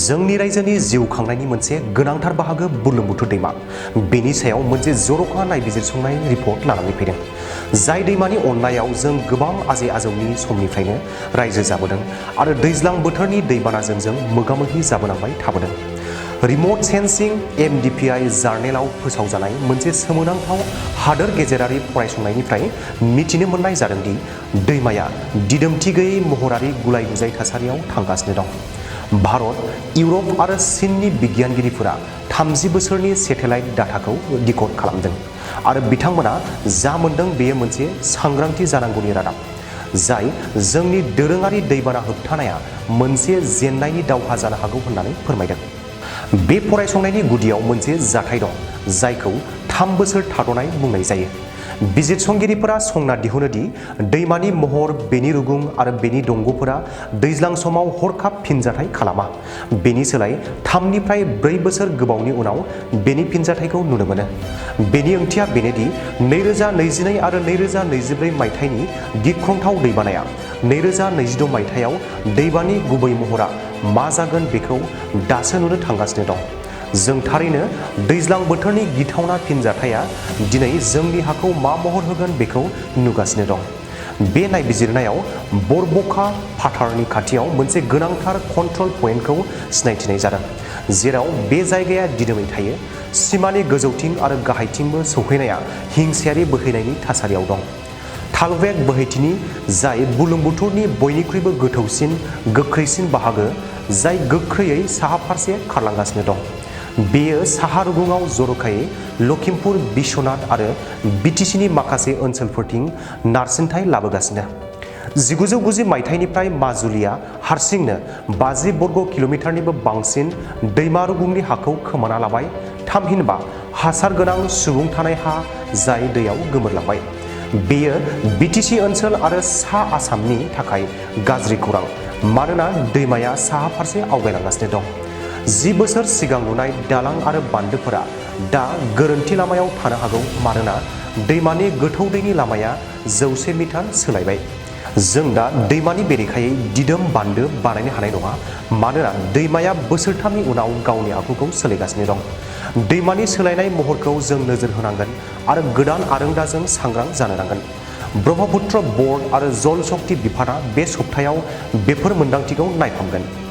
जोंनि रायजोनि जिउ खांनायनि मोनसे गोनांथार बाहागो बुरलुंबुथुर दैमा बेनि सायाव मोनसे जर'खा नायबिजिरसंनाय रिपर्ट लानानै फैदों। जाय दैमानि अननायाव जों गोबां आजै आजौनि समनिफ्रायनो रायजो जाबोदों आरो दैज्लां बोथोरनि दैबानाजों जों मोगा-मोगि जाबोनांबाय थाबोदों। रिमट सेन्सिं MDPI जार्नेलाव फोसावजानाय मोनसे सोमोनांथाव हादोर गेजेरारि फरायसंनायनिफ्राय मिथिनो मोननाय जादों दि दैमाया दिदोमथि गैयै महरारि गुलाय-गुजाय थासारियाव थांगासिनो दं। भारत, इउरप आरो चीननि बिगियानगिरिफोरा 30 बोसोरनि सेटेलाइट डाटाखौ डिक'ड खालामदों आरो बिथांमोना जा मोनदों बेयो मोनसे सांग्रांथि जानांगौनि रादाब, जाय जोंनि दोरोङारि दैबाना होबथानाया मोनसे जेननायनि दावहा जानो हागौ होननानै फोरमायदों। बे फरायसंनायनि गुदियाव मोनसे जाथाय दं जायखौ 3 बोसोर थाद'नाय बुंनाय जायो। बिजिरसंगिरिफोरा संना दिहुनो दि दैमानि महर, बेनि रुगुं आरो बेनि दंग'फोरा दैज्लां समाव हरखाब फिनजाथाय खालामा। बेनि सोलाय 3 निफ्राय 4 बोसोर गोबावनि उनाव बेनि फिनजाथायखौ नुनो मोनो। बेनि ओंथिया बेनोदि 2022 आरो 2024 मायथाइनि गिख्रंथाव दैबानाया 2026 मायथाइयाव दैबानि गुबै महरा मा जागोन बेखौ दासो नुनो थांगासिनो दं। जों थारैनो दैज्लां बोथोरनि गिथावना फिनजाथाया दिनै जोंनि हाखौ मा महर होगोन बेखौ नुगासिनो दं। बे नायबिजिरनायाव बरब'खा फाथारनि खाथियाव मोनसे गोनांथार कन्ट्रल पइन्टखौ सिनायथिनाय जादों, जेराव बे जायगाया दिदोमै थायो। सिमानि गोजौथिं आरो गाहायथिंबो सौहैनाया हिंसायारि बोहैनायनि थासारियाव दं। तालवेक बोहैथिनि, जाय बुरलुंबुथुरनि बयनिख्रुइबो गोथौसिन, गोख्रैसिन बाहागो, जाय गोख्रैयै साहा फारसे खारलांगासिनो दं। बेयो साहा रुगुङाव जर'खायै लखिमपुर, बिश्वनाथ आरो BTCनि माखासे ओनसोलफोरथिं नारसिनथाय लाबोगासिनो। 1990 मायथाइनिफ्राय माजुलिया हारसिंनो 50 बर्ग किल'मिटारनिबो बांसिन दैमा रुगुंनि हाखौ खोमाना लाबाय, थामहिनबा हासार गोनां सुबुं थानाय हा जाय दैयाव गोमोरलांबाय। बेयो BTC ओनसोल आरो सा आसामनि थाखाय गाज्रि खौरां, मानोना दैमाया साहा फारसे आवगायलांगासिनो दं। 10 बोसोर सिगां लुनाय दालां आरो बान्दोफोरा दा गोरोन्थि लामायाव थानो हागौ, मानोना दैमानि गोथौ दैनि लामाया 100 मिटार सोलायबाय। जों दा दैमानि बेरेखायै दिदोम बान्दो बानायनो हानाय नङा, मानोना दैमाया बोसोरथामनि उनाव गावनि आखुखौ सोलायगासिनो दं। दैमानि सोलायनाय महरखौ जों नोजोर होनांगोन आरो गोदान आरोंदाजों सांग्रां जानो नांगोन। ब्रह्मपुत्र बर्ड आरो जल शक्ति बिफानआ बे सप्तायाव बेफोर मोनदांथिखौ नायफामगोन।